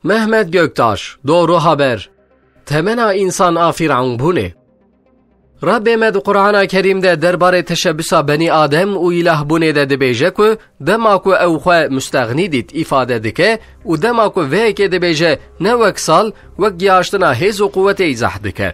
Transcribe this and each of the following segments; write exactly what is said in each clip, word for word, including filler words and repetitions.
Mehmet Göktaş, Doğru Haber. Temena însan a Fîrewnbûnê. Rebbê me di Qur'ana Kerîm de derbarê teşebbüsa benî Adem û îlahbûnê de dibêje ku dema ku ew xwe mustexnî dît îfade dike û dema ku vê yekê dibêje ne wek sal, wek gihaştina hêz û quwetê îzah dike.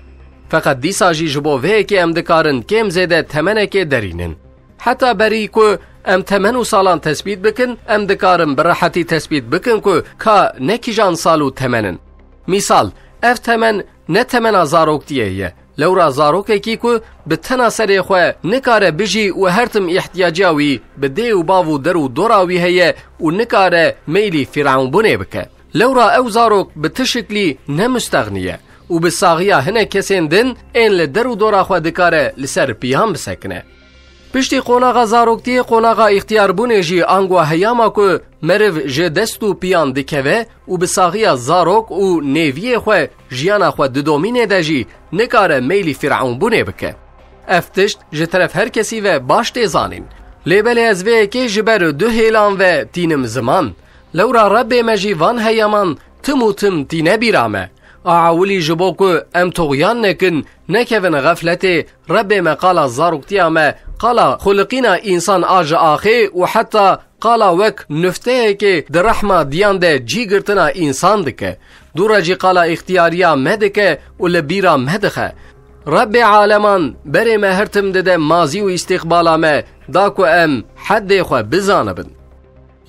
Feqet dîsa jî ji bo vê yekê em dikarin kêm zêde temenekê derînin. Heta berî ku em temen û salan tesbît bikin, em dikarin bi rehetî tesbît bikin ku ka ne kîjan sal û temen in. Mîsal, ev temen ne temena zaroktiyê ye. Lewra zarokekî ku bi tena serê xwe nikare bijî û her tim îhtiyaciya wî bi dê û bav û der û dora wî heye û nikare meylî fîrewnbûnê bike. Lewra ew zarok bi ti şiklî ne mustexnî ye û bi saxiya hinek kesên din ên li der û dora xwe dikare li ser piyan bisekine. Piştî qonaxa zaroktiyê, qonaxa îxtiyarbûnê jî ango heyama ku meriv ji dest û piyan dikeve û bi saxiya zarok û nêviyê xwe jiyana xwe didomîne de jî nikare meylî fîrewnbûnê bike. Ev tişt ji teref her kesî ve baş tê zanîn. Lê belê ez vê yekê ji ber du hêlan ve tînim ziman. Lewra Rebbê me jî van heyaman tim û tim tîne bîra me. A ewilî ji bo ku em toxyan nekin, nekevin xefletê, Rebbê me qala zaroktiya me, qala xuliqîna însan a ji axê û heta qala wek nufteyekê di rehma diyan de cî girtina însan dike. Dû re jî qala îxtiyariya me dike û li bîra me dixe. Rebbê aleman berê me her tim dide mazî û îstîqbala me, da ku em heddê xwe bizanibin.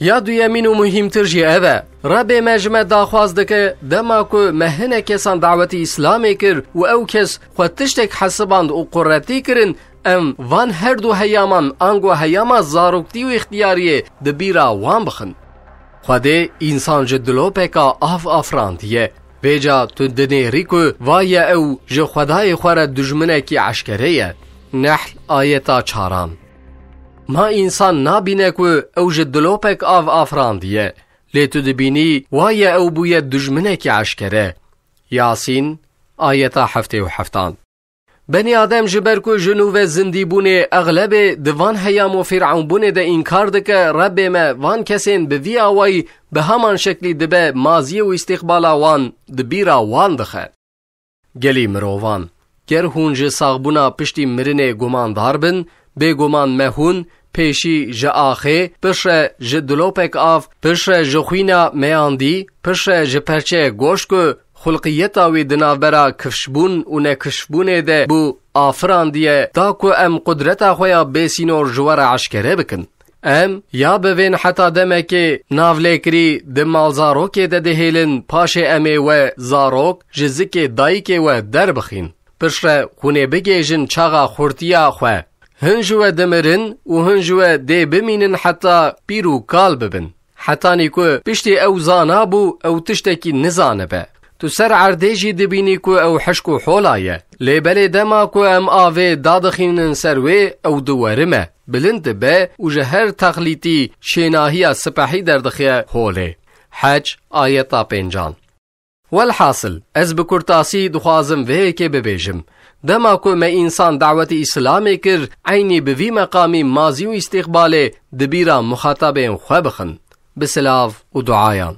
Ya duyemîn û muhîmtir jî ev e. Rebbê me ji me daxwaz dike, dema ku me hinek kesan dawetî Îslamê kir û ew kes xwe tiştek hesiband û quretî kirin, em van her du heyaman ango heyama zaroktî û îxtiyariyê di bîra wan bixin. Xwedê însan ji dilopeka av afirandiye. Vêca tu dinêrî ku vaye ew ji Xwedayê xwe re dijminekî eşkere ye. Nehl ayeta çaran. Ma însan nabîne ku ew ji dilopek av afirandiye, lê tu dibînî waye ew bûye dijminekî eşkere. Yasîn, ayeta heftê û heftan. Benî Adem ji ber ku ji nû ve zindîbûnê exlebê di van heyam û fîrewnbûnê de înkar dike, Rebbê me van kesên bi vî awayî bi heman şeklî dibe maziyê û îstîqbala wan di bîra wan dixe. Gelî mirovan, ger hûn ji saxbûna piştî mirinê gumandar bin, bêguman me hûn pêşî ji axê, piştre ji dilopek av, piştre ji xwîna meyandî, piştre ji perçe goşt ku xulqiyeta wî di navbera kifşbûn û nekifşbûnê de bû afirandiye, da ku em qudreta xwe ya bêsînor ji we re eşkere bikin. Em ya bivên heta demekê navlêkirî di malzarokê de dihêlin, paşê em ê we zarok ji zikê dayikê we derbixîn. Piştre hûn ê bigêjin çaxa xurtiya xwe. Hin ji we dimirin û hin ji we dê bimînin heta pîr û kal bibin. Hetanî ku piştî ew zana bû, ew tiştekî nizanibe. Tu ser erdê jî dibînî ku ew hişk û hola ye. Lê belê dema ku em avê dadixînin ser wê, ew diwerime, bilind dibe û ji her texlîtî şênahiya sipehî derdixe holê. Hec, ayeta pêncan. Welhasil, ez bi kurtasî dixwazim vê yekê bibêjim. Dema ku me însan dawetî Îslamê kir, eynî bi vî meqamî mazî û îstîqbalê di bîra muxatabên xwe bixin. Bi silav û duayan.